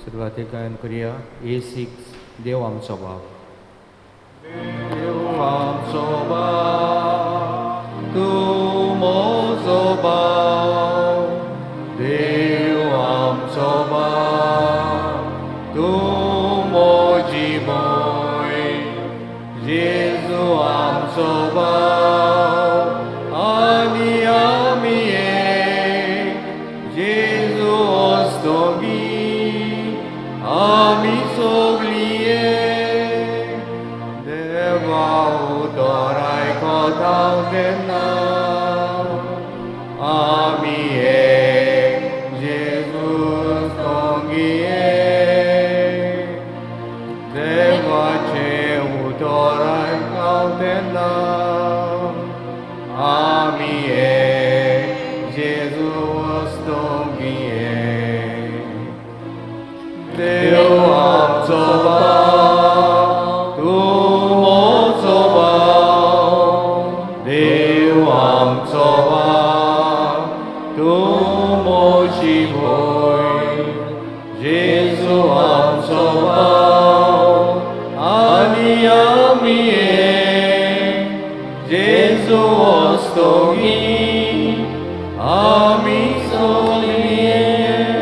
सुरवातेक गायन करुया A6 देव आमचो बाप. देव आमचो बाप, तूं म्हजो बाप, देव आमचो बाप, तूं म्हजी भंय, जेजू आमचो बाप आनी आमी एक, जेजू ओस्तोगी आमी सगळीं एक, देवा उतर आयकता तेन्ना आमी एक, जेजू ओस्तोगी एक, देवाचें उतर आयकता तेन्ना आमी एक, जेजू ओस्तोगी एक. देव आमचो बाप, तूं म्हजो बाप, देव आमचो बाप, तूं म्हजी भंय, जेजू आमचो बाप आनी आमी एक, जेजू ओस्तोगी आमी सगळीं एक.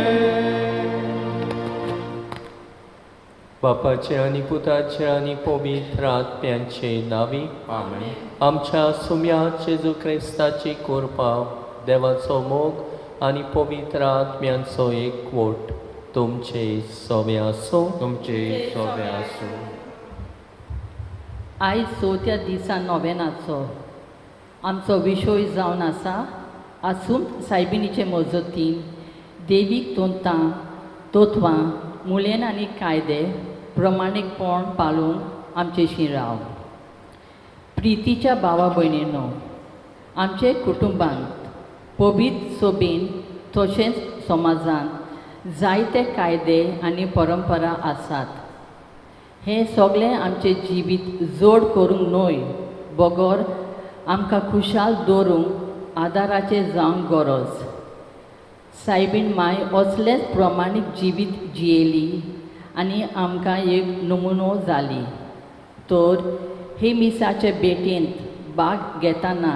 बापाचे आनी पुताचे आनी पवित्र आत्म्यांचे नांवी. आमेन. आमच्या सुम्या जेजू क्रिस्ताची कृपा, देवाचो मोग आनी पवित्र आत्म्यांचो एकवट तुमचे सोवे आसूं. तुमचे सोबे आसूं. आयज चवथ्या दिसा नोवेनाचो आमचो विशय जावन आसा आसून सायबिणीचे मजतीन देवीक तोंतां तत्वां मुल्यान आनी कायदे प्रमाणीकपण पाळूंक आमचेशी राव. प्रितीच्या भावा भयणीनो, आमचे कुटुंबांत पवित्र सोबेन तशेंच समाजांत जायते कायदे आनी परंपरा आसात. हें सगळें आमचें जिवीत जोड करूंक न्हय बगर आमकां खुशाल दवरूंक आदाराचें जावंक गरज. सायबीण माय असलेंच प्रमाणीक जिवीत जियेली आनी आमकां एक नमुनो जाली. तर हे मिसाचे भेटेंत भाग घेतना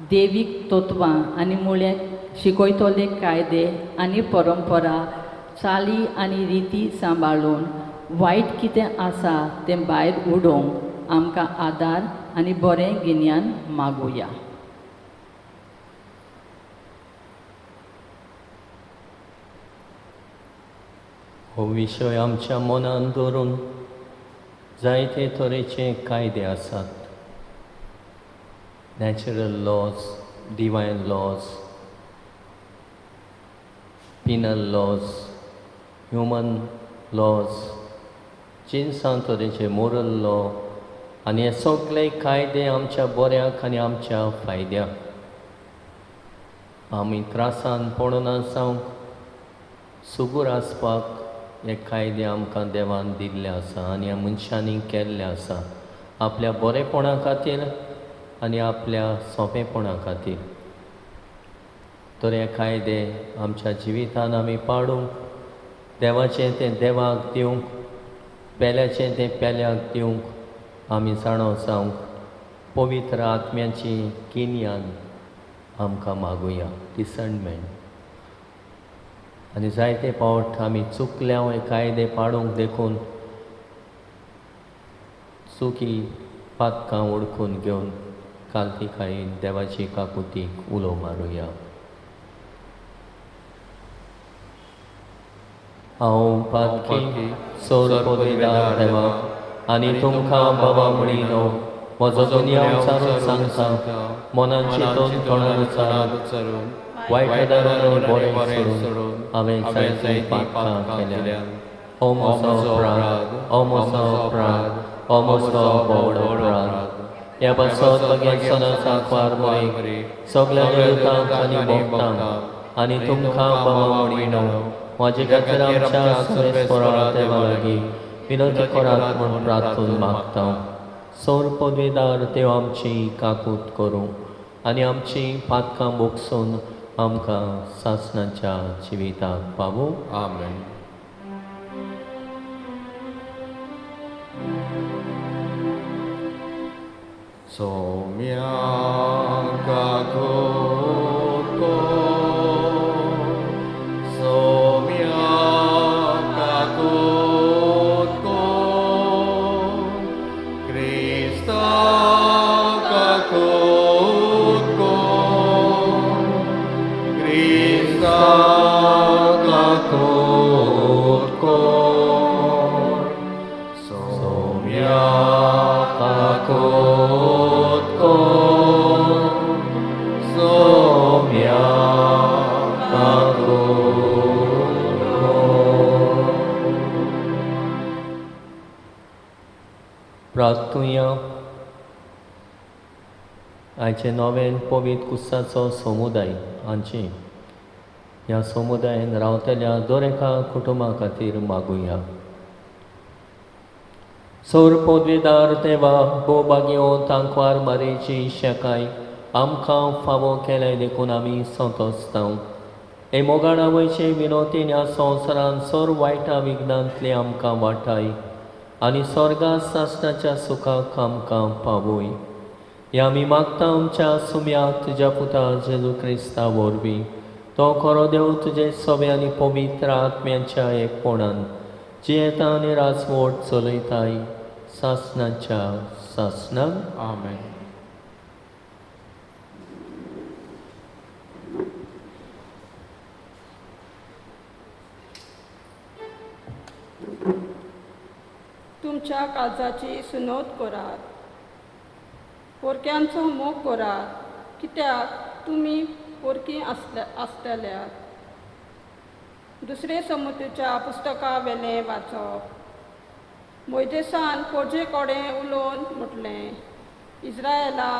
देवीक तत्वां आनी मुळ्याक शिकयतले कायदे आनी परंपरा चाली आनी रिती सांबाळून वायट कितें आसा तें भायर उडोवंक आमकां आदार आनी बरें गिन्यान मागुया. हो विशय आमच्या मनान दवरून जायते तरेचे कायदे आसात. Natural laws, divine laws, penal laws, human laws, जिनसां तरेचे मोरल लॉ, आनी हे सगळे कायदे आमच्या बऱ्याक आनी आमच्या फायद्याक. आमी त्रासान पडना जावंक सुगूर आसपाक हे कायदे आमकां देवान दिल्ले आसा आनी ह्या मनशांनी केल्ले आसा आपल्या बरेपणा खातीर आनी आपल्या सोंपेपणा खातीर. तर हे कायदे आमच्या जिवितान आमी पाडूंक, देवाचें तें देवाक दिवंक, पेल्याचें तें पेल्याक दिवंक आमी जाणो जावंक पवित्र आत्म्याची गिन्यान आमकां मागुया, डिसर्नमेंट. आनी जायते फावट आमी चुकल्या हे कायदे पाडूंक देखून चुकी पातकां ओळखून घेवन कालतिकायेन देवाची काकुतीक उलो मारुया. हांव पातकी सोर पदवीदार देवा आनी तुमकां बाबा म्हणिनो म्हजो गुन्यांव चारून सांगता, मनान चिंतून तोंडान उच्चारून वायट आदारान बरें सोडून हांवें जायतीं पातकां केल्या. हो म्हजो अपराध, हो म्हजो अपराध, हो म्हजो व्हड अपराध. ह्या पासत म्हगे सदांच आंकवार मरे सगळ्या देवतांक आनी भक्तांक आनी तुमकां बाबा म्हणिनो म्हजे खातीर आमच्या सर्वेस्परा देवा लागीं विनंती करात म्हूण प्रार्थून मागता. सोर पदवेदार देव आमची काकूत करूं आनी आमची पातकां भोगसून आमकां सासणाच्या जिविताक पावूं. आमेन. 소명 가고고 소명 가고고 그리스도 가고고 그리스도 가고고 소명 가고고 소명 가고고. प्रार्थुया. आयचे नोवेन पवित्र कुसाचो समुदाय हांची ह्या समुदायान रावतल्या दर एका कुटुंबा खातीर मागुया. सौर पदवेदार देवा भोवभाग्यो तांकवार मारेची शेकाय आमकां फावो केलें देखून आमी संतोसता. हे मोगाळ आवयचे विनोतीन ह्या संवसारान सर वायटा विघ्नांतले आमकां वाटाय आनी स्वर्गा सासणाच्या सुखाक आमकां पावय. हे आमी मागता आमच्या सुम्याक तुज्या पुता जेजू क्रिस्ता वरवीं. तो खरो देव तुजे सवे आनी पवित्र आत्म्याच्या एकपणान जियेता आनी राजवट चलयताय सासणाच्या सासणाक. आमेन. तुमच्या काळजाची सुनोत करात, पोरक्यांचो मोग करात, कित्याक तुमी पोरकी आसतल्यात. दुसरे समुद्राच्या पुस्तका वेलें वाचप. मोयजेसान पोरजे कडेन उलोवन म्हटलें, इज्रायला,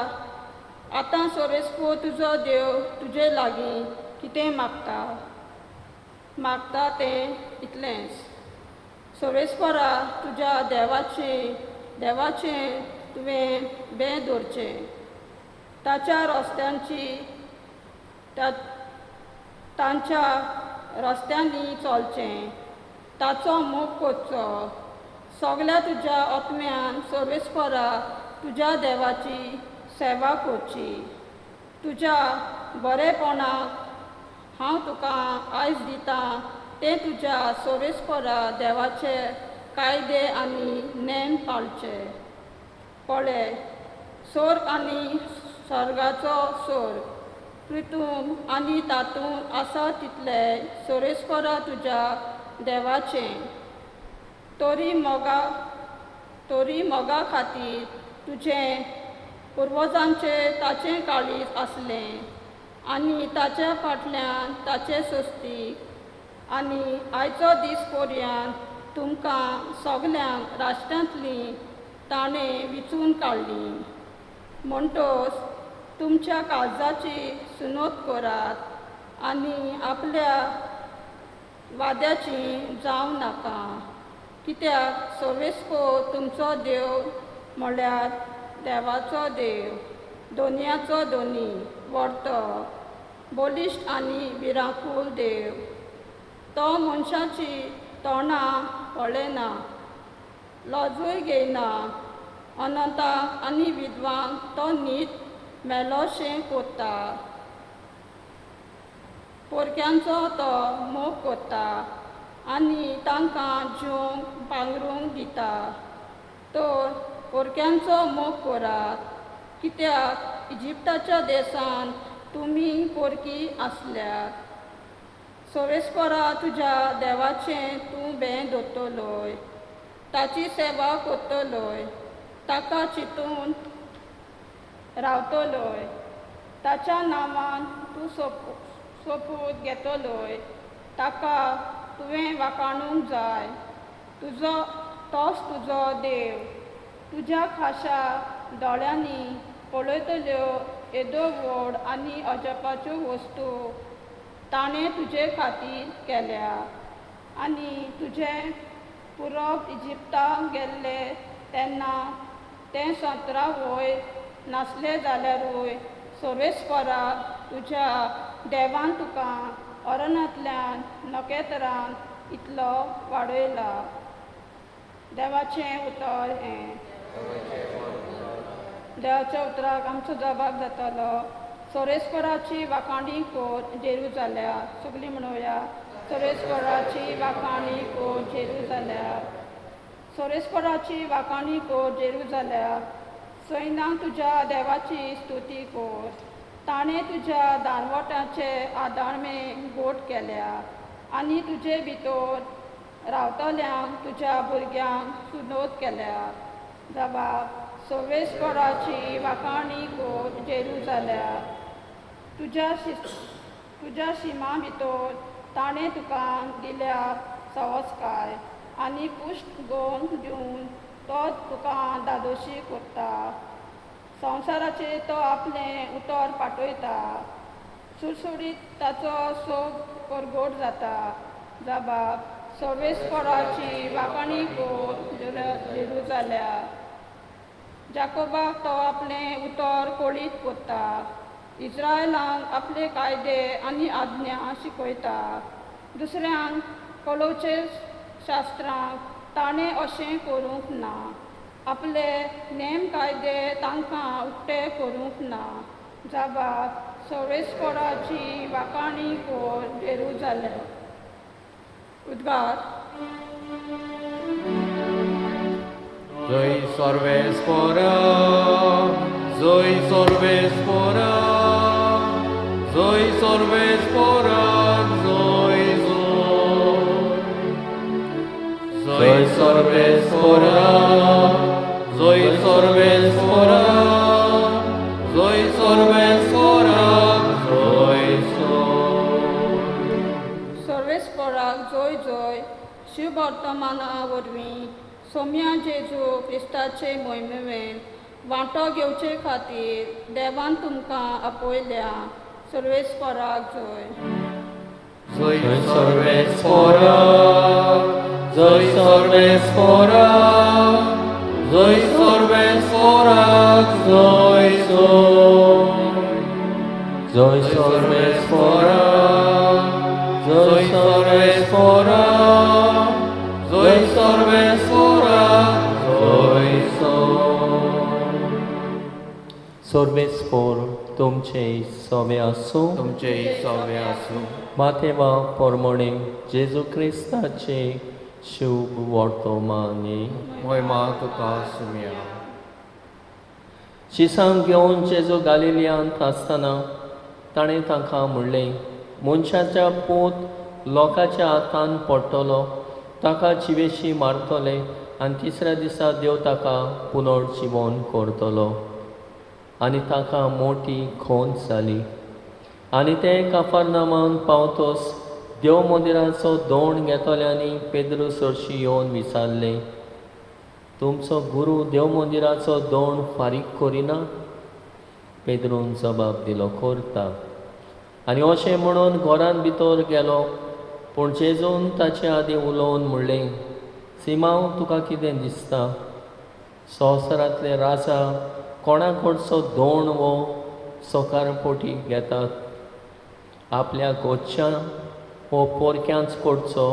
आतां सोरेस्पो तुजो देव तुजे लागीं कितें मागता मागता तें इतलेंच. सोरेस्परा तुज्या देवाचें तुवें बें दवरचें, ताच्या रस्त्यांची तांच्या रस्त्यांनी चलचें, ताचो मोग करचो. सगल्या तुज्या आत्म्यान सोरेस्परा तुज्या देवाची सेवा करची. तुज्या बरेपणाक हांव तुका आयज दितां तें तुज्या सोरेस्परा देवाचे कायदे आनी नेम पाळचे. पळय, सोर्ग आनी स्वर्गाचो सोर्ग, पृथूम आनी तातूंत आसा तितले सोरेस्परा तुज्या देवाचें. तरी मोगा खातीर तुजें पुर्वजांचें ताचें काळीज आसलें आनी ताच्या फाटल्यान ताचें सोस्तीक. आनी आयचो दीस पर्यंत तुमकां सगल्यांक राष्ट्रांतलीं ताणें विचून काडलीं. म्हणटोच तुमच्या काळजाची सुनोत करात आनी आपल्या वाद्याची जावं नाका, कित्याक सोरेस्पो तुमचो देव म्हळ्यार देवाचो देव, दोनयाचो दोनी, व्हडतो, बलिश्ट आनी भिरांकूळ देव. तो मनशाची तोंडां पळयना, लजूय घेयना. अनंताक आनी विधवांक तो नीत मेलोशें कोत्ता. पोरक्यांचो तो मोग कोत्ता आनी तांकां जेवंक पांगरूंक दिता. तर पोरक्यांचो मोग करात, कित्याक इजिप्ताच्या देशांत तुमी पोरकी आसल्यात. सोरेस्परा तुज्या देवाचें तूं बें दवरतलोय, ताची सेवा करतलोय, ताका चिंतून रावतलोय, ताच्या नांवान तूं सोपूत घेतलोय, ताका तुवें वाखाणूंक जाय. तुजो तोच तुजो देव. तुज्या खाशा दोळ्यांनी पळयतल्यो येदो व्हड आनी अजापाच्यो वस्तू ताणें तुजे खातीर केल्या. आनी तुजें पुरब इजिप्ताक गेल्ले तेन्ना तें सतरा वयर नासलें जाल्यारूय सोरेस्परा तुज्या देवान तुका अरण्यांतल्यान नखेत्रान इतलो वाडयला. देवाचें उतर हें. देवाच्या उतराक आमचो जबाब जातालो. सोरेस्पराची वाखाणी कोर जेरू जाल्या. सगळीं म्हणोया, सोरेस्पराची वाखाणी कोर जेरू जाल्या. सोरेस्पराची वाखाणी कोर जेरू जाल्या. सैनांक तुज्या देवाची स्तुती कोर. ताणें तुज्या दानवटाचे आदाळमे गोट केल्या आनी तुजे भितर रावतल्यांक तुज्या भुरग्यांक सुनोद केल्या. जबाब, सोवेस्पराची वाखाणी कोर जेरू जाल्या. तुज्या शिमा भितर ताणें तुका दिल्या सवस्काय आनी पुश्ट गोंद दिवन तो तुका धादोशी करता. संवसाराचेर तो आपलें उतर पाठयता. सुडसुडीत ताचो सोब परगोट जाता. जबाब, सर्वेस्पराची वाखाणी कोर जेरू जाल्या. जाकोबाक तो आपलें उतर कोळीत कोत्ता. इस्रायलांक आपले कायदे आनी आज्ञा शिकयता. दुसऱ्यांक कळोवचे शास्त्रांक ताणें अशें करूंक ना. आपले नेम कायदे तांकां उक्ते करूंक ना. जबाब, सर्वेस्पराची वाखाणी कोर जेरू जाल्या. उद्गार. जय सर्वेस्परा, जय सर्वेस्परा, जय सर्वेस्परा, जय जय. जय सर्वेस्परा, जय सर्वेस्परा, जय सर्वेस्परा, जय जय. सर्वेस्पराक जय जय. शिववर्तमाना वरवीं सोम्या जेजू क्रिस्ताचे मोहिमेन वांटो घेवचे खातीर देवान तुमकां आपयल्या. सर्वेस्पराक जय. जय सर्वेस्परा, जय सर्वेस्परा, जय सर्वेस्परा, जय जय. जय सर्वेस्परा, जय सर्वेस्परा, जय सर्वेस्परा, जय जय. सर्वेस्पर तुमचे सवे आसूं. तुमचे सवे आसूं. माथेवा परमणे जेजू क्रिस्ताचे शुभ वर्तमानी. मोहिमा तुका सुमया. शिसांक घेवन जेजू गालिलियांत आसतना ताणें तांकां म्हणलें, मनशाच्या पूत लोकांच्या हातान पडटलो, ताका जिवेशी मारतले आनी तिसऱ्या दिसा देव ताका पुनर्जिवन करतलो. आनी ताका मोटी खोंत जाली. आनी ते काफरनामान पावतोस देव मंदिराचो दोण घेतल्यांनी पेद्रू सरशी येवन विचारलें, तुमचो गुरू देव मंदिराचो दोण फारीक करिना? पेद्रून जबाब दिलो, करता. आनी अशें म्हणून घरांत भितर गेलो. पूण जेजून ताचे आदीं उलोवन म्हणलें, सिमांव, तुका कितें दिसता? संवसारांतले राजा कोणा कडचो दोण वो सकारपोटी घेतात? आपल्या गोच्यां वो पोरक्यांच कडचो?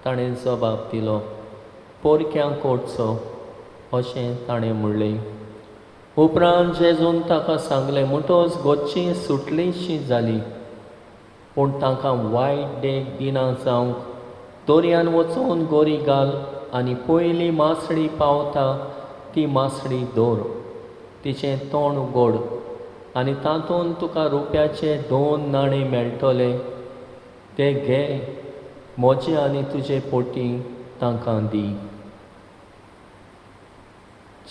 ताणें जबाब दिलो, पोरक्यां कडचो, अशें ताणें म्हणलें. उपरांत जेजून ताका सांगलें, म्हणटच गोच्ची सुटलीशी जाली. पूण तांकां वायट देख दिना जावंक दर्यान वचून गोरी घाल आनी पयली मासळी पावता ती मासळी दवर, तिचें तोंड उगड आनी तातूंत तुका रुपयाचे 2 नाणे मेळटले, ते घे, म्हजे आनी तुजे पोटी तांकां दी.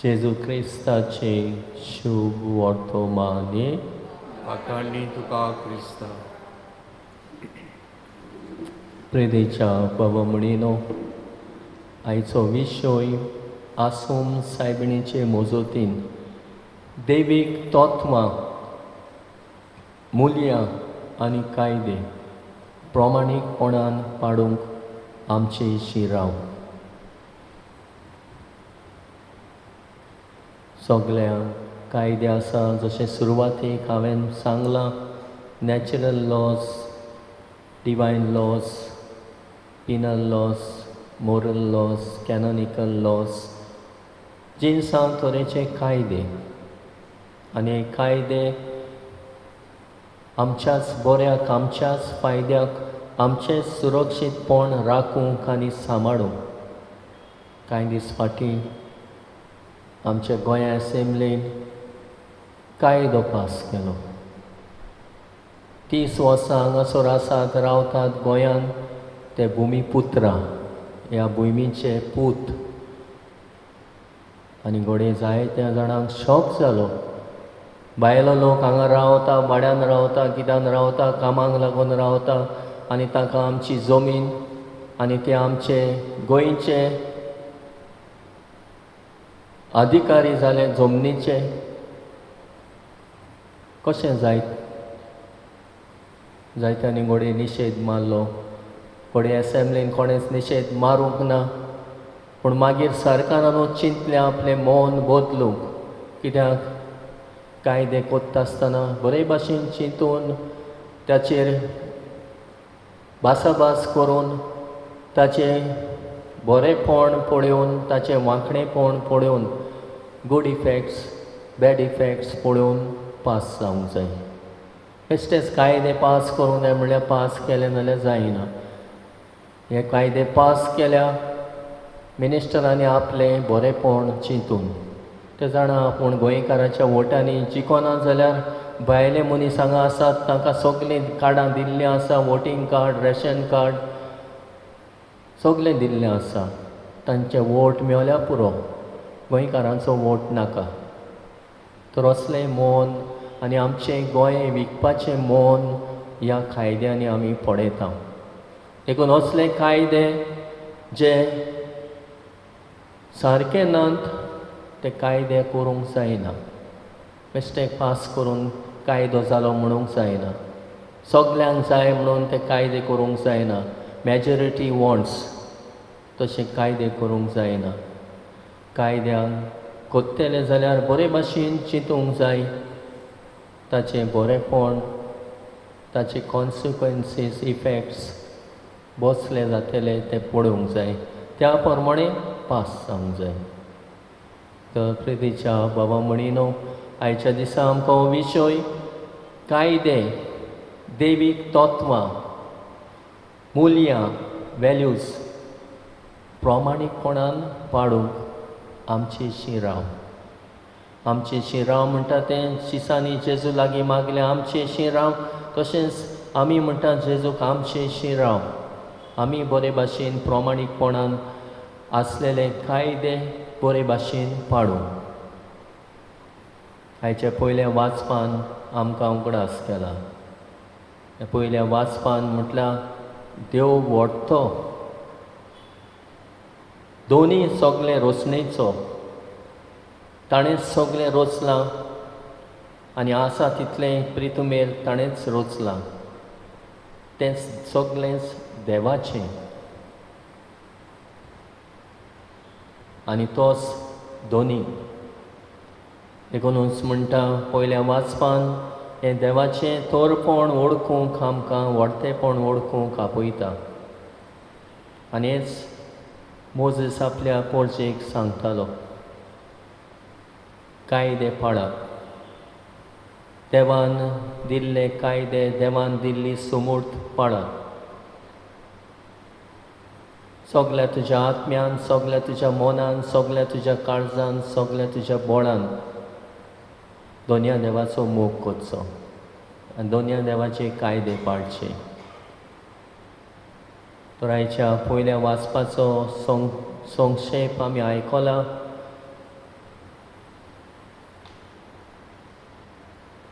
जेजू क्रिस्ताचे शुभ वर्तमाने. आकांडी तुका क्रिस्ता. प्रेदेच्या बाबा म्हणिनो, आयचो विशय आसूम सायबिणीचे मोजोतीन देवीक तत्वां, मुल्यां आनी कायदे प्रमाणीकपणान पाडूंक आमचे शिराव. सगळ्यांक कायदे आसा, जशें सुरवातेक हांवें सांगलां, natural laws, divine laws, penal laws, moral laws, canonical laws, जिनसां तरेचे कायदे. आनी कायदे आमच्याच बऱ्याक, आमच्याच फायद्याक, आमचें सुरक्षीतपण राखूंक आनी सांबाळूंक. कांय दीस फाटीं आमच्या गोंया असेंब्लीन कायदो पास केलो. 30 वर्सां हांगासर आसात, रावतात गोंयांत, ते भुमीपुत्रां, ह्या भुमीचे पूत. आनी घडये जायत्या जाणांक शॉक जालो. भायलो लोक हांगा रावता, भाड्यान रावता, कित्यान रावता, कामाक लागून रावता आनी तांकां आमची जमीन आनी ते आमचे गोंयचे अधिकारी जाले जमनीचे. कशें जायत? जायत्यांनी घडये निशेध मारलो, घडये असेंब्लीन कोणेंच निशेध मारूंक ना. पूण मागीर सरकारानूच चिंतलें आपलें मौन बदलूंक. कित्याक कायदे कोत्ता आसतना बरे भाशेन चिंतून, ताचेर भासाभास करून, ताचें बरेंपण पळोवन, ताचें वांकणेपण पळोवन, गूड इफेक्ट्स बॅड इफेक्ट्स पळोवन पास जावंक जाय. बेश्टेच कायदे पास करूंक जाय म्हणल्यार पास केले जाल्यार जायना. हे कायदे पास केल्या मिनिस्टरांनी आपलें बरेंपण चिंतून. ते जाणा आपूण गोंयकाराच्या वोटांनी जिखना जाल्यार भायले मनीस हांगा आसात, तांकां सगळीं कार्डां दिल्लीं आसा, वोटींग कार्ड, रेशन कार्ड सगळें दिल्लें आसा. तांचे वोट मेळ्ळ्यार पुरो, गोंयकारांचो वोट नाका. तर असलें मौन आनी आमचें गोंय विकपाचें मौन ह्या कायद्यांनी आमी पळयता. देखून असले कायदे जे सारके नात ते कायदे करूंक जायना. बेश्टे पास करून कायदो जालो म्हणूंक जायना. सगल्यांक जाय म्हणून ते कायदे करूंक जायना. मॅजॉरिटी वॉन्ट्स तशे कायदे करूंक जायना. कायद्यांक कोत्तले जाल्यार बरे भाशेन चिंतूंक जाय, ताचें बरेंपण, ताचे कॉन्सिक्वन्सीस, इफेक्ट्स बसले जातले ते पळोवंक जाय, त्या प्रमाणे पास जावंक जाय. तर प्रितीच्या बाबा म्हणिनो, आयच्या दिसा आमकां हो विशय कायदे, दैवीक तत्वां, मुल्यां, वेल्यूज प्रामाणीकपणान पाडूंक आमची शिराव. आमची शिराव म्हणटा तें शिसांनी जेजू लागीं मागलें आमचें शिराव, तशेंच आमी म्हणटा जेजूक आमचें शिराव. आमी बरे भाशेन प्रामाणीकपणान आसलेले कायदे बरे भाशेन पाडूंक. आयच्या पयल्या वाचपान आमकां उगडास केला. पयल्या वाचपान म्हटल्यार देव व्हडतो, दोनी सगळें रोसणेचो, ताणेंच सगळें रोचलां आनी आसा तितलें प्रितुमेर ताणेंच रोचलां. तें सगळेंच देवाचें आनी तोच दोनी. देखूनच म्हणटा पयल्या वाचपान हें देवाचें तोरपण वळखूंक आमकां, व्हडतेपण वळखूंक आपयता. आनी हेंच मोजेस आपल्या पोरजेक सांगतालो, कायदे पाळात. देवान दिल्ले कायदे, देवान दिल्ली सुमूर्त पाळात. सगल्या तुज्या आत्म्यान, सगल्या तुज्या मनान, सगल्या तुज्या काळजान, सगल्या तुज्या बोळान दोनया देवाचो मोग करचो आनी दोनया देवाचे कायदे पाळचे. तर आयच्या पयल्या वाचपाचो संक्षेप आमी आयकला.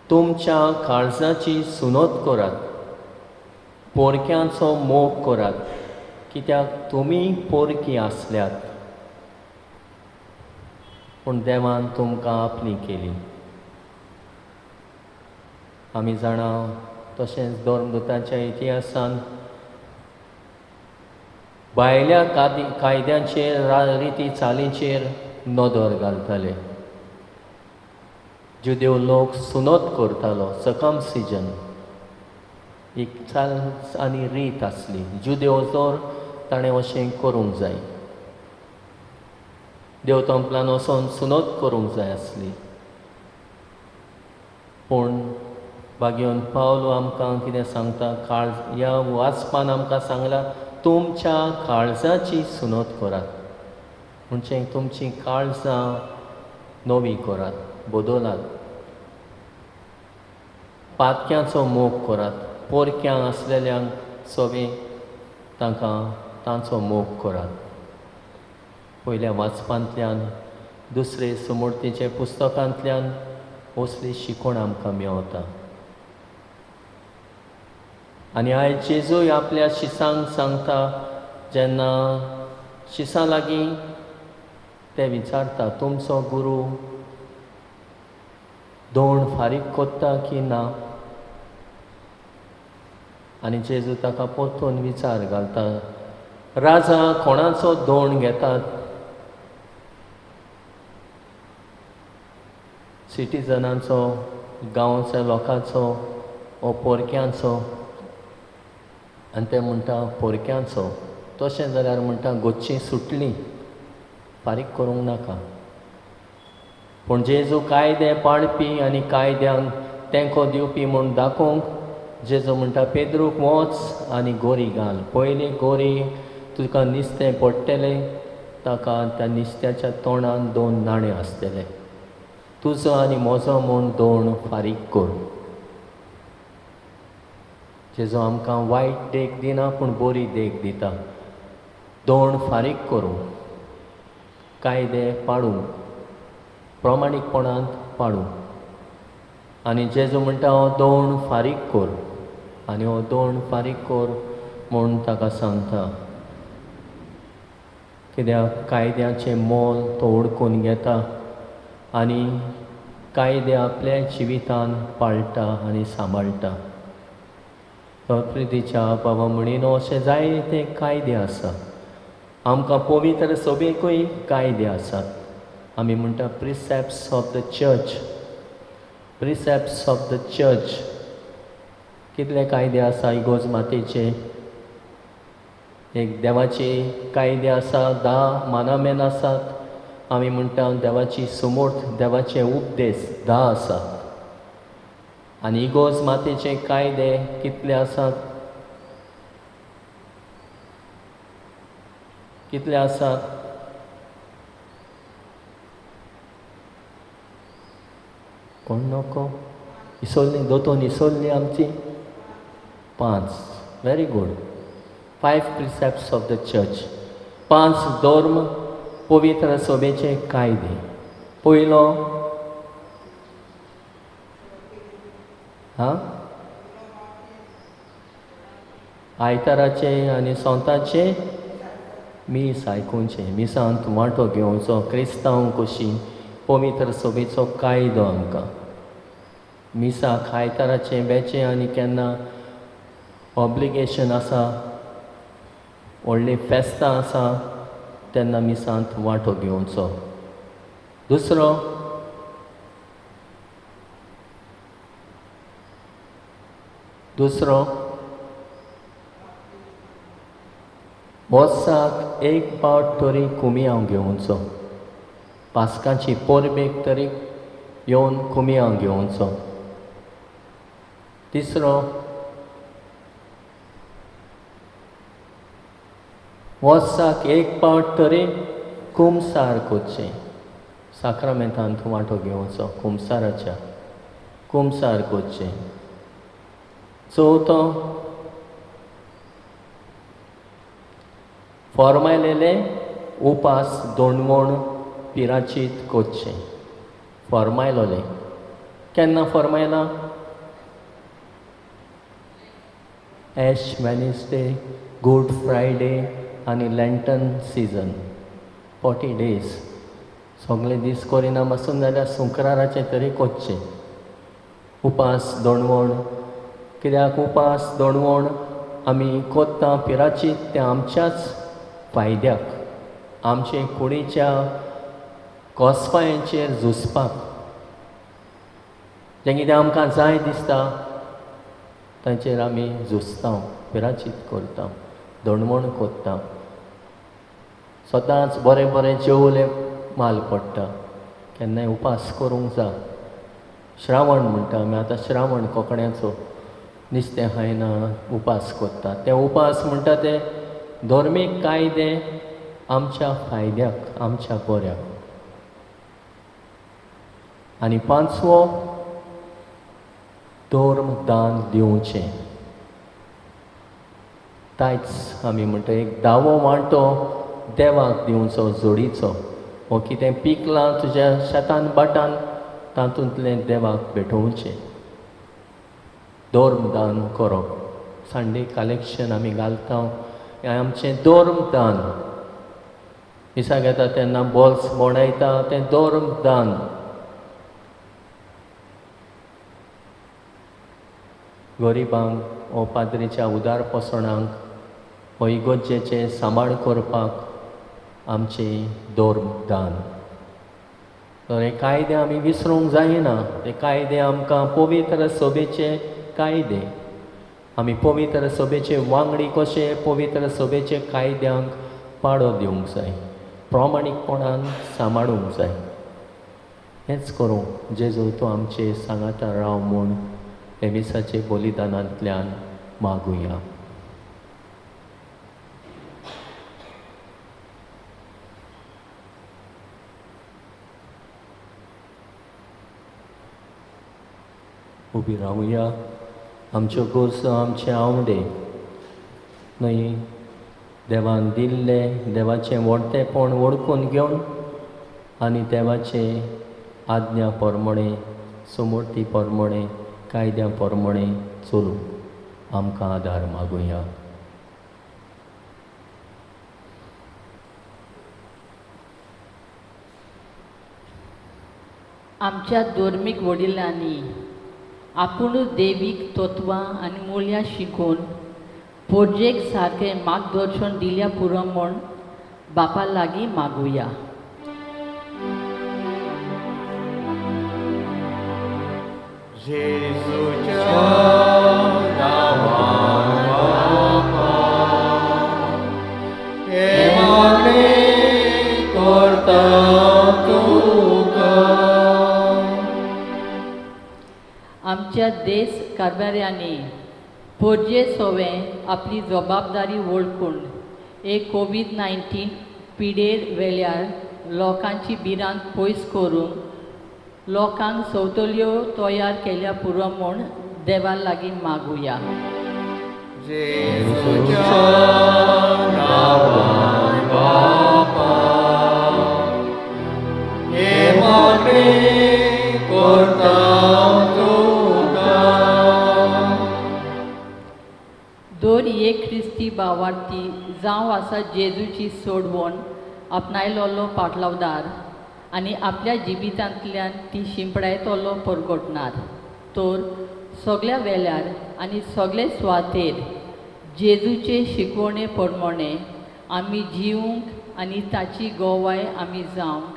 तुमच्या काळजाची सुनोत करात, पोरक्यांचो मोग करात, कित्याक तुमी पोरकी आसल्यात, पूण देवान तुमकां आपली केली. आमी जाणा तशेंच धर्मदूतांच्या इतिहासान भायल्या कायद्यांचेर, रिती चालींचेर नदर घालताले. जुदेव लोक सुनोत करतालो, सर्कमसिजन एक चाल आनी रीत आसली. जुदेव जर ताणें अशें करूंक जाय, देव तंपलान वचोन सुनोत करूंक जाय आसली. पूण भाग्यवंत पावलो आमकां कितें सांगता, काळ ह्या वाचपान आमकां सांगला तुमच्या काळजाची सुनत करात, म्हणजे तुमची काळजां नवी करात, बदलात, पातक्यांचो मोग करात, पोरक्यांक आसलेल्यांक सगळीं तांकां तांचो मोग करात. पयल्या वाचपांतल्यान दुसरे सुमूर्तीच्या पुस्तकांतल्यान असली शिकवण आमकां मेवता. आनी आयज जेजूय आपल्या शिसांक सांगता, जेन्ना शिसां लागीं ते विचारता तुमचो गुरू दोण फारीक कोत्ता की ना, आनी जेजू ताका परतून विचार घालता, राजा कोणाचो दोण घेतात? सिटीजनांचो, गांवच्या लोकांचो ओ पोरक्यांचो? आनी ते म्हणटा पोरक्यांचो. तशें जाल्यार म्हणटा गोच्ची सुटली, फारीक करूंक नाका. पूण जेजू कायदे पाळपी आनी कायद्यांक तेंको दिवपी म्हूण दाखोवंक जेजू म्हणटा पेद्रूक वच आनी गोरी घाल, पयली गोरी तुका निस्तें पडटलें, ताका त्या निस्त्याच्या तोंडान 2 नाणे आसतले, तुजो आनी म्हजो म्हूण दोण फारीक कर. जेजू आमकां वायट देख दिना पूण बरी देख दिता. दोण फारीक करूं, कायदे पाडूं, प्रमाणीकपणांत पाडूं. आनी जेजू म्हणटा हो दोण फारीक कर, आनी हो दोण फारीक कर म्हूण ताका सांगता, कित्याक कायद्याचें मोल तो ओडकून घेता आनी कायदे आपल्या जिवितान पाळटा आनी सांबाळटा. प्रितीच्या बाबा म्हणिनो अशें जायते कायदे आसा, आमकां पवित्र सभेकूय कायदे आसात. आमी म्हणटा precepts of the church, precepts of the church. कितले कायदे आसा इगोर्ज मातेचे? एक देवाचे कायदे आसा, 10 मानामेन आसात. आमी म्हणटा देवाची सुमूर्त, देवाचे उपदेश 10 आसात. आनी इगोर्ज मातेचे कायदे कितले आसात? कितले आसात? कोण नको इसोल्ली, दोतोन इसोल्ली आमची 5. Very good. 5 precepts of the church, 5 धर्म पवित्र सभेचे कायदे. पयलो हा आयताराचे आनी सोंताचे मीस आयकुचें, मिसांत वांटो घेवचो, क्रिस्तांव कशी पवित्र सभेचो कायदो आमकां. मिसाक आयताराचें बेचें आनी केन्ना ऑब्लिगेशन आसा, व्हडलीं फेस्तां आसा तेन्ना मिसांत वांटो घेवचो. दुसरो दुसरो वर्साक 1 फावट तरी कुमियांव घेवचो, पास्काची परबेक तरी येवन कुमियांव घेवचो. तिसरो वर्साक 1 फावट तरी कुमसार करचें, साक्रामेंतांत वांटो घेवचो, कुमसाराच्या कुमसार करचें. चवथो फॉर्मायलेले उपास दोणवण पिराचीत करचें. फॉर्मायलोले केन्ना फॉर्मायला? एश वेनसडे, गुड फ्रायडे आनी लँटन सिजन, 40 डेज. सगळे दीस करिना बसून जाल्यार शुक्राराचें तरी करचें उपास दोणवण. कित्याक उपास दोणवण आमी कोत्ता पिराचीत तें आमच्याच फायद्याक, आमचे कुडीच्या कोसपायांचेर झुजपाक. जें कितें आमकां जाय दिसता तांचेर आमी झुजता, पिराचीत करता, दोणवण कोत्ता. सदांच बरें बरें जेवलें माल पडटा, केन्नाय उपास करूंक जाय. श्रावण म्हणटा आमी आतां, श्रावण कोंकण्याचो नुस्तें खायना, उपास करता. ते उपास म्हणटा ते धर्मीक कायदे आमच्या फायद्याक, आमच्या बऱ्याक. आनी पांचवो, धर्म दान दिवचें. तायच आमी म्हणटा, एक दावो वांटो देवाक दिवचो, जोडीचो. हो कितें पिकलां तुज्या शेतान भाटान तातूंतलें देवाक भेटोवचें. धर्मदान करप. संडे कलेक्शन आमी घालता, हें आमचें धर्मदान. मिसाक येता तेन्ना बॉल्स भोंवडायता, तें धर्मदान. गरिबांक ओ पाद्रीच्या उदारपसणांक हो इगर्जेचें सांबाळ करपाक आमचें धर्मदान. तर हे कायदे आमी विसरूंक जायना. ते कायदे आमकां पवित्र सभेचे कायदे, आमी पवित्र सभेचे वांगडी कशे पवित्र सभेचे कायद्यांक पाळो दिवंक जाय, प्रामाणीकपणान सांबाळूंक जाय. हेंच करूं जेजू तूं आमचे सांगाता राव म्हूण हे मिसाचे बलिदानांतल्यान मागुया. उबी रावुया. आमच्यो गरजो, आमचे आवडे न्हय देवान दिल्ले, देवाचें व्हडतेपण वळखून घेवन आनी देवाचे आज्ञा प्रमाणे, समर्थी प्रमाणे, कायद्या प्रमाणे चलूंक आमकां आदार मागुया. आमच्या धर्मीक वडिलांनी आपुणूच देवीक तत्वां आनी मुल्यां शिकोवन पोरजेक सारकें मार्गदर्शन दिल्या पुरो म्हूण बापा लागीं मागुया. जेजूच्या नांवान बापा, हें मागणें करता तुका. आमच्या देश कारभाऱ्यांनी पोरजे सोवें आपली जबाबदारी वळखून एक कोवीड-19 पिडेर वेल्यार लोकांची भिरांत पयस करून लोकांक सवतल्यो तयार केल्या पुरो म्हूण देवा लागीं मागुया. जेजूच्या नांवान बापा, हें मागणें करता तुका. दर एक क्रिस्ती भावार्थी जावं आसा जेजूची सोडवण आपणायलोलो पाटलावदार आनी आपल्या जिवितांतल्यान ती शिंपडायतलो परगटणार. तर सगल्या वेल्यार आनी सगळे सुवातेर जेजूचे शिकवणे प्रमाणे आमी जिवंक आनी ताची गवाय आमी जावंक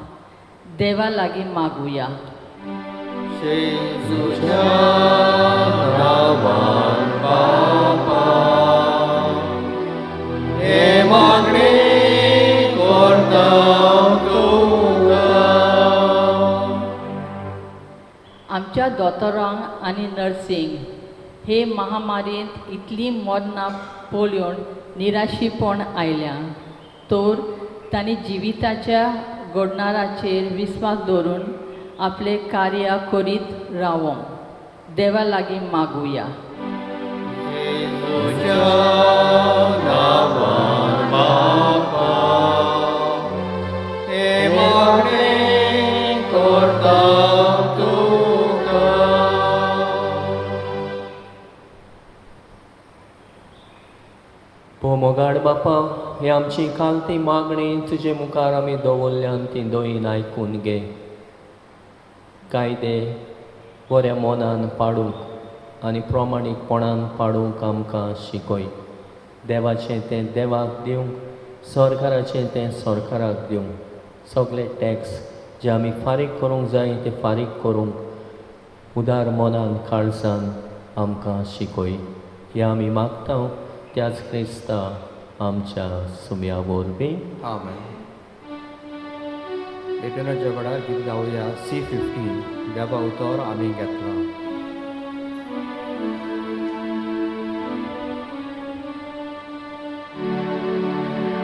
देवा लागीं मागुया. जेजूच्या नांवान बापा, हें मागणें करता तुका. आमच्या दोतोरांक आनी नर्सींक हे महामारींत इतलीं मरणां पळोवन निराशीपण आयल्या, तर तांणी जिविताच्या घडणाराचेर विस्वास दवरून आपलें कार्य करीत रावोंक देवा लागीं मागुया. जेजूच्या नांवान बापा, हें मागणें करता तुका. पो मोगाड बापा, ही आमची खालती मागणी तुजे मुखार आमी दवरल्यान ती दोयीन आयकून घे. कायदे बऱ्या मनान पाडूंक आनी प्रामाणीकपणान पाडूंक आमकां शिकय. देवाचें तें देवाक दिवंक, सरकाराचें तें सरकाराक दिवंक, सगळे टॅक्स जे आमी फारीक करूंक जाय ते फारीक करूंक उदार मनान काळजान आमकां शिकय. हें आमी मागता त्याच क्रिस्ता आमच्या सुम्या वरवीं. आमेन. लेटनाच्या वेळार गीत गावया C15 देवा उतर आमी घेतला.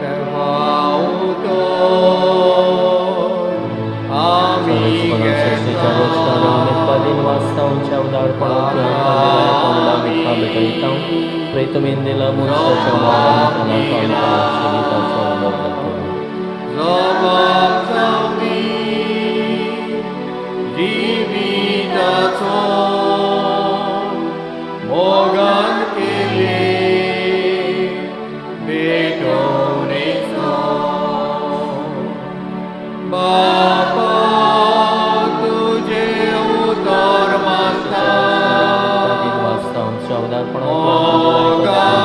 देवा उतर आमी घेतला. जबाब जावनी जिविताचो मोगान केले भेटवणेचो. बापा तुजें उतर मानता मोगान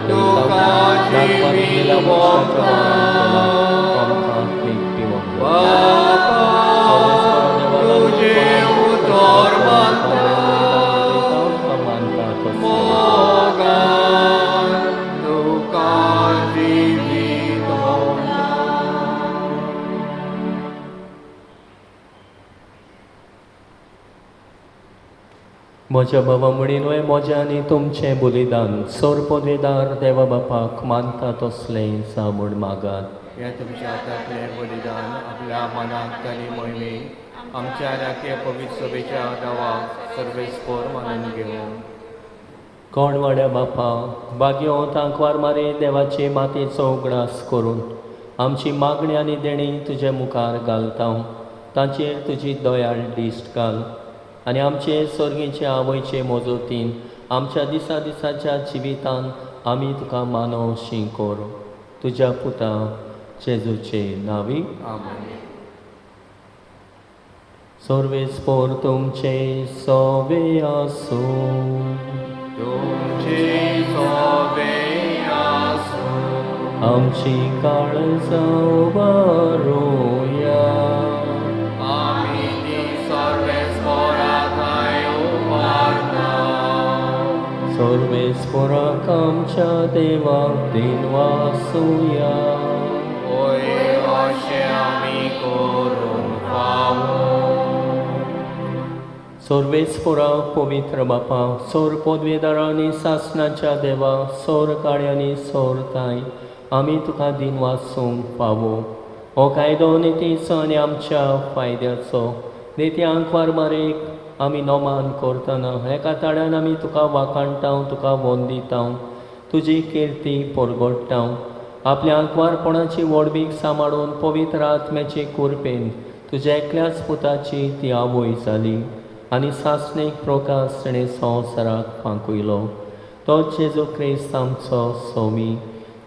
तुका जिवीत वता. बापा तुजें उतर मानता मोगान तुका जिवीत वता. म्हज्या बाबा म्हणीन म्हज्या आनी तुमचें बलिदान सोरपदवेदार देवा बापाक मानता तसलें जा म्हूण मागात. हें तुमच्या हातांतलें बलिदान आपल्या मनाक आनी मोहिमेक आमच्या राखी पवित्र सभेच्या देवाक सर्वेस्पोर मानून घेवं. कोणवाड्या बापा बागयो तांकवार मारे देवाचे मातयेचो उगडास करून आमची मागणी आनी देणी तुजे मुखार घालता. तांचेर तुजी दयाळ दिश्ट घाल आनी आमचे सर्गीचे आवयचे मजतीन आमच्या दिसा दिसाच्या जिवितान आमी तुका मानवशी कर. तुज्या पुता जेजूचे नांवी आमेन. सर्वेस्पोर तुमचे सोवे आसूं. तुमचे सोवे आसूं. आमची काळजां उबारुया. आमी ती सर्वेस्पोरा थंय उबारता. सर्वेस्पोराक आमच्या देवाक दिनवासुया. होय अशें आमी करूंक फावो. सर्वेस्पोरा पवित्र बापा सोर पदवेदारांनी सासणाच्या देवा सोर काळ्यांनी सोर ताय आमी तुका दिनवासूंक फावो. हो कायदो नितीचो आनी आमच्या फायद्याचो निती आंकवार मारेक आमी नोमान करतना एका ताळ्यान आमी तुका वाखाणटा, तुका वंदिता, तुजी किर्ती परगडटा. आपल्या आंकवारपणाची व्हडवीक सांबाळून पवित्र आत्म्याचे कुरपेन तुज्या एकल्याच पुताची ती आवय जाली आनी सासणीक प्रकाश तिणें संवसाराक फांकयलो. तो जेजू क्रिस्त आमचो सोमी.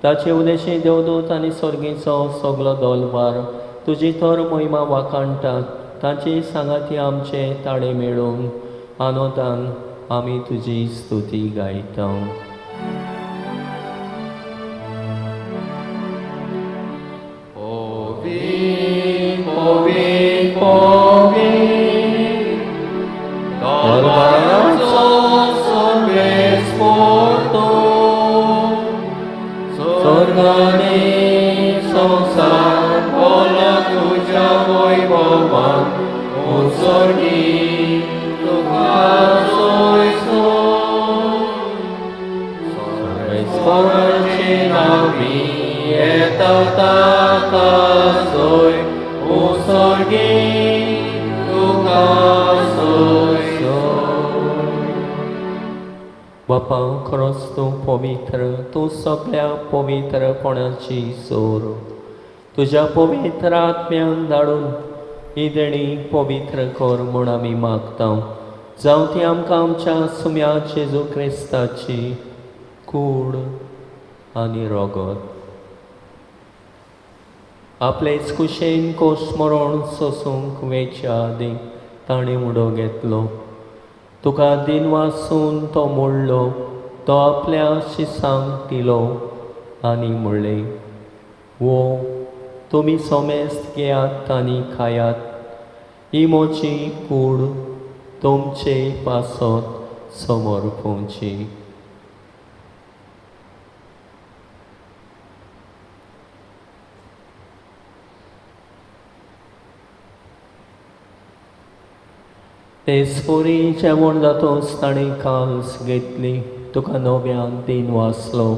ताचे उदेशी देवदूत आनी सर्गीचो सगलो दोलबार तुजी तर मोहिमा वाखाणटात. ताची सांगाती आमचे ताळे मेळून आनंदान आमी तुजी स्तुती गायता. बापा खरोच तूं पवित्र, तूं सगल्या पवित्रपणाची जोर. तुज्या पवित्र आत्म्यान धाडून ही देणी पवित्र कर म्हूण आमी मागता. जावं ती आमकां आमच्या सुम्या जेजू क्रिस्ताची कूड आनी रगत. आपलेच कुशेन कोश मरण सोसूंक वेच्या आदीं ताणें उडो घेतलो. तुका दिनवासून तो मोडलो, तो आपल्या शिसांक दिलो आनी म्हणलें, वो तुमी सोमेस्त घेयात आनी खायात, ही म्हजी कूड तुमचे पासत समर्पूंची. तेच परी जेवण जातोच ताणें काल्स घेतली, तुका नव्यान दिन वाचलो,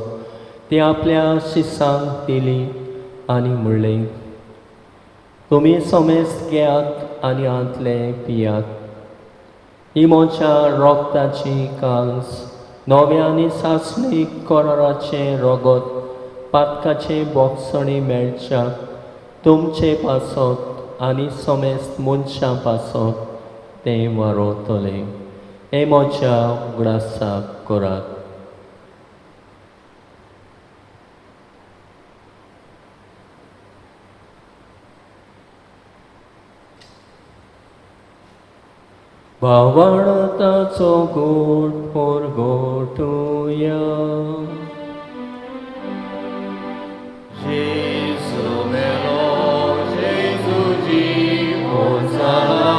ती आपल्या शिसांक दिली आनी म्हणलें, तुमी समेस्त घेयात आनी हांतले पियात. ही म्हज्या रोगताची काल्स, नव्या आनी सासणी कराराचें रगत, पातकाचें बोगसणी मेळच्या तुमचे पासत आनी समेस्त मनशां पासत तें वारोतलें. हें म्हज्या उगडासाक करात. भावार्थाचो गोट परगटुया. जेजू मेलो, जेजू जिवो जाला,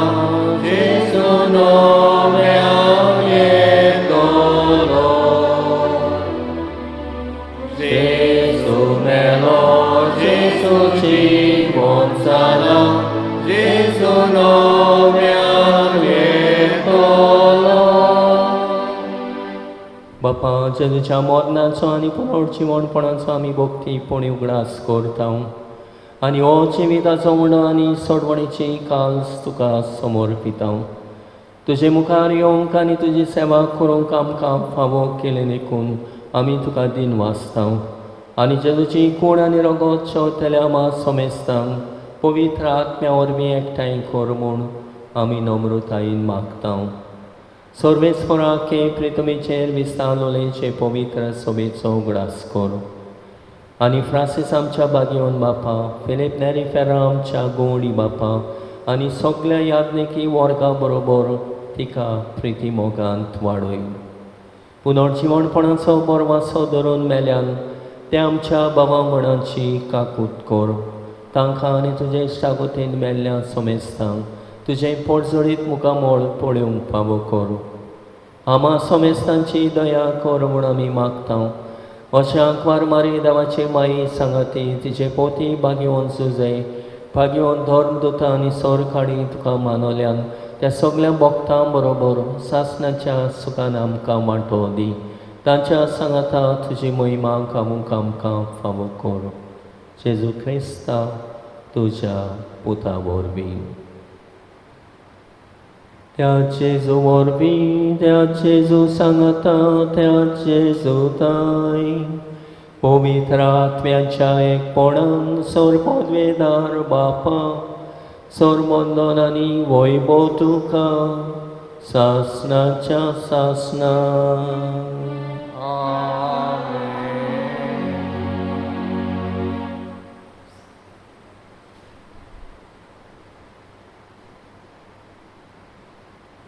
जेजू नव्यान येतलो. जेजू मेलो, जेजू जिवो जाला, जेजू नव्यान येतलो. बापा, जेजूच्या मरणाचो आनी पुनर्जिवणपणाचो आमी भक्तीपणी उगडास करता आनी हो जिविताचो उणो आनी सोडवणीची काल्स तुका समर्पिता. तुजे मुखार येवंक आनी तुजी सेवा करूंक आमकां फावो केलें देखून आमी तुका दिन वाचता आनी जेजूची कूड आनी रगत शेवतल्या आमा समेस्तांक पवित्र आत्म्या वरवीं एकठांय कर म्हूण आमी नम्रतायेन मागता. सर्वेस्पराके प्रितमीचेर विस्तारलोलेचे पवित्र सभेचो उगडास कर आनी फ्रांसीस आमच्या बागेवन बापा, फिलीप नेरी फेर्रा आमच्या गोवणी बापा आनी सगल्या याज्ञिकी वर्गा बरोबर तिका प्रिती मोगांत वाडय. पुनर्जिवणपणाचो बरवासो धरून मेल्यान ते आमच्या बाबा मणाची काकूत कर. तांकां आनी तुजे इश्टागोतीन मेल्ल्या समेस्तांक तुजें पोटजोडीत मुखामळ पळोवंक फावो कर. आमा समेस्तांची दया कर म्हूण आमी मागता. अशें आंकवार मारी देवाचे माई सांगाती तिचे पोती भाग्यवंत सुजय, भाग्यवंत धर्मदूता आनी सरकाडी तुका मानवल्यान त्या सगल्या भक्तां बरोबर सासणाच्या सुखान आमकां वांटो दी. तांच्या सांगाता तुजी महिमा गावूंक आमकां फावो कर. जेजू क्रिस्ता तुज्या पुता वरवीं. त्या जेजू वरवीं, त्या जेजू सांगाता, त्या जेजू ताय पवित्र आत्म्याच्या एकपणान सर्वपदवेदार बापा, सर्वंदन आनी वैभव तुका सासणाच्या सासणा.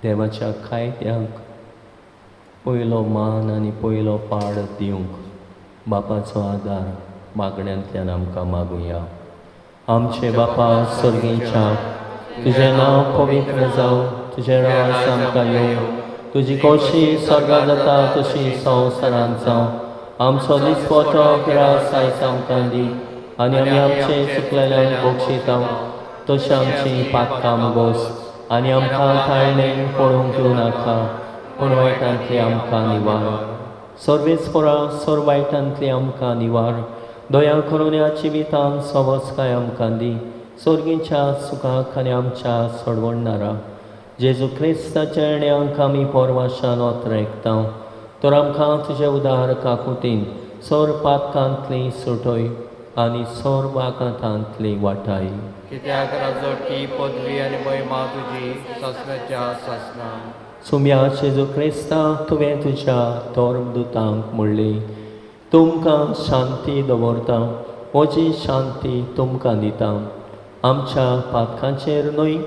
देवाच्या कायद्यांक पयलो मान आनी पयलो पाड दिवंक बापाचो आदार मागण्यांतल्यान आमकां मागुया. आमचे बापा सर्गीच्या, तुजें नांव पवित्र जावं, तुजें राज आमकां येवं, तुजी खोशी स्वर्गांत जाता तशी संवसारांत जावं. आमचो दिसपटो ग्रास आयज आमकां दी आनी आमी आमचे चुकलेल्यान बक्षिता तशें आमची पातकां मोगोस आनी आमकां ताळणें पडूंक दिवं नाका, पूण वायटांतली आमकां निवार. सर्वेस्परा सर्व वायटांतली आमकां निवार. दया करून ह्या जिवितांत सवसकाय आमकां दी. सर्गीच्या सुखाक आनी आमच्या सोडवणणारा जेजू क्रिस्ताच्या येण्याक आमी पोरवाशान ओतरेकता. तर आमकां तुजे उदार काकुतीन सर्व पातकांतली सुटय आनी सर्व आकांतांतली वाटाय. कित्याक राजवटी पदवी आनी महिमा तुजी सासणाच्या सासणा. सुम्या जेजू क्रिस्ता, तुवें तुज्या धर्मदूतांक म्हणलें, तुमकां शांती दवरता, म्हजी शांती तुमकां दिता. आमच्या पातकांचेर न्हय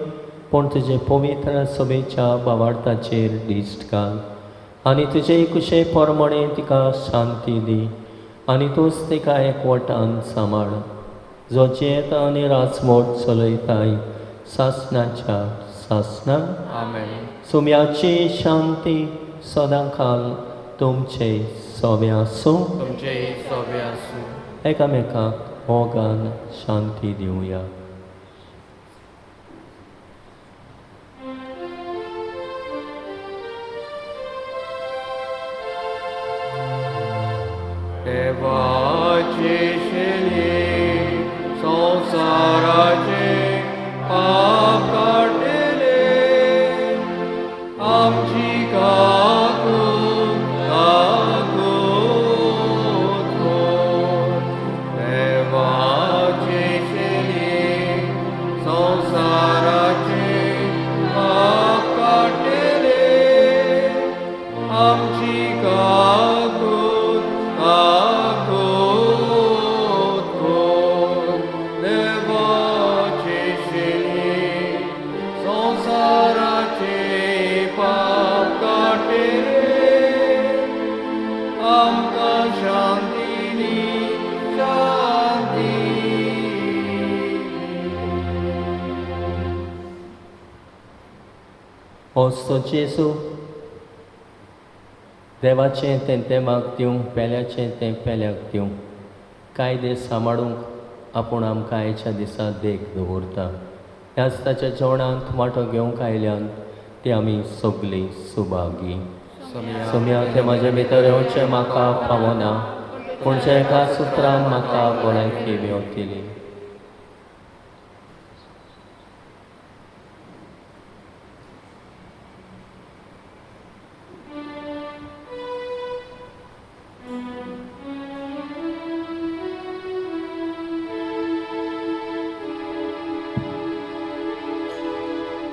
पूण तुजे पवित्र सभेच्या भावार्थाचेर दिश्ट घाल आनी तुजे कुशे प्रमाणे तिका शांती दी आनी तूंच तिका एकवटान सांबाळ, जो जियेता आनी राजमोट चलयताय सासणाच्या सासणा. आमेन. सुम्याची शांती सदांकाल तुमचे सोबे आसूं. तुमचे सोबे आसूं. एकामेकाक मोगान शांती दिवया. देवाचे शेली संवसाराचे पाप काडटले आमची काकूत काकूत कर. देवाचे शेली संवसाराचे पाप काडटले आमची काकूत काकूत कर. देवाचे शेली संवसाराचे पाप काडटले आमकां शांती दी शांती. होस्तो जेजू देवाचें तें देवाक दिवंक, पेल्याचें तें पेल्याक दिवंक, कायदे सांबाळूंक आपूण आमकां आयच्या दिसा देख दवरता. ह्याच ताच्या जेवणांत वांटो घेवंक आयल्यान ती आमी सगलीं सुभागी. सोम्या तें म्हाजे भितर येवचें म्हाका फावना, पूण ज्या एका सुत्रान म्हाका भलायकी मेवतली.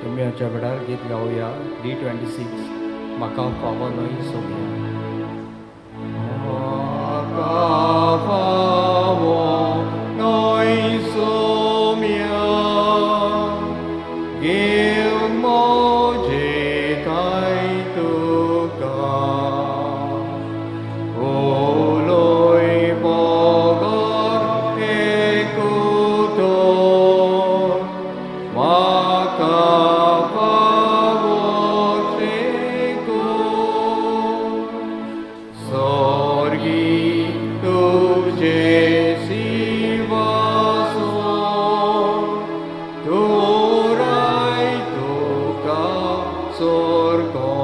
तुमी आमच्या वेळार गीत गावया D26 म्हाका फावो न्हय सोम्या. म्हाका फावो न्हय सोम्या घेवन म्हजे ठांय तुका उलोय बगर एक उतर म्हाका फावो स्वर्गी तुजे सिंहासन तुराय तुका स्वर्गो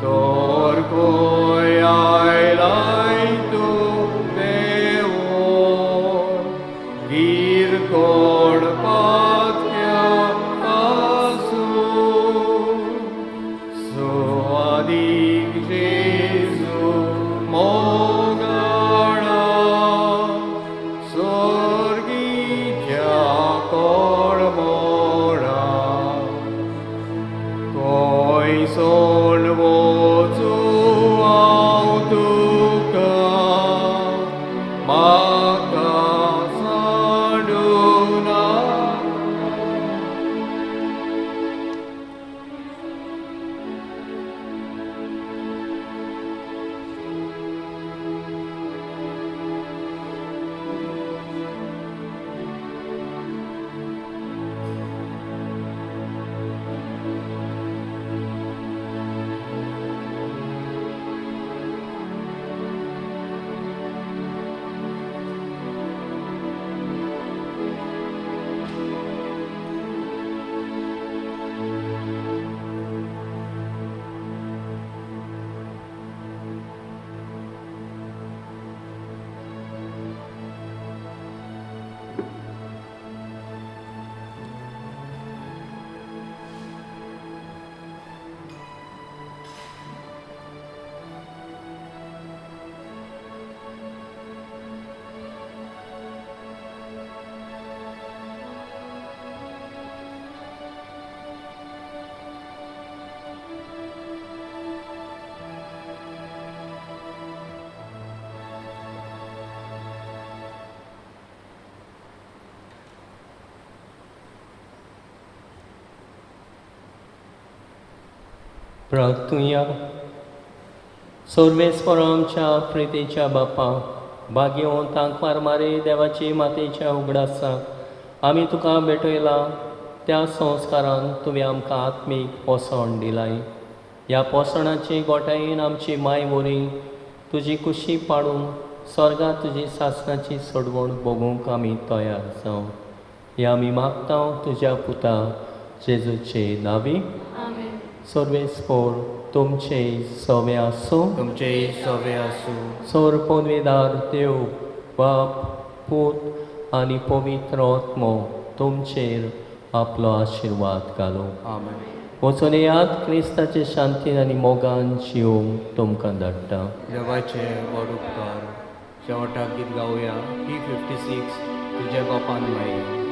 तर खंय आयलाय तूं देवो गीर कोण पात्या आसूं सुवादीक जेजू मोगाळा स्वर्गीच्या कोळमोळा खंय सोड वचूं हांव तुका म्हाका सांडूं नाका. प्रार्थुया. सर्वेस्पर आमच्या प्रितीच्या बापा, भाग्यवंतांक मारमारी देवाची मातेच्या उगडासाक आमी तुका भेटयला त्या संस्कारान तुवें आमकां आत्मीक पोसण दिलाय. ह्या पोसणाची गोठायेन आमची माय वरी तुजी कुशी पाडून स्वर्गात तुजी सासणाची सोडवण भोगूंक आमी तयार जावं. हे आमी मागता तुज्या पुता जेजूचे नावी. सर्वेस्पर तुमचे सवे आसूं. तुमचे सवे आसूं. सोर पदवेदार देव बाप पूत आनी पवित्र आत्मो तुमचेर आपलो आशिर्वाद घालूं. आमेन. वचून येयात, क्रिस्ताचे शांतीन आनी मोगान जिवंक तुमकां धाडटा. देवाचे व्हड उपकार. शेवटाक गीत गावया ही 56 तुज्या गोपान माई.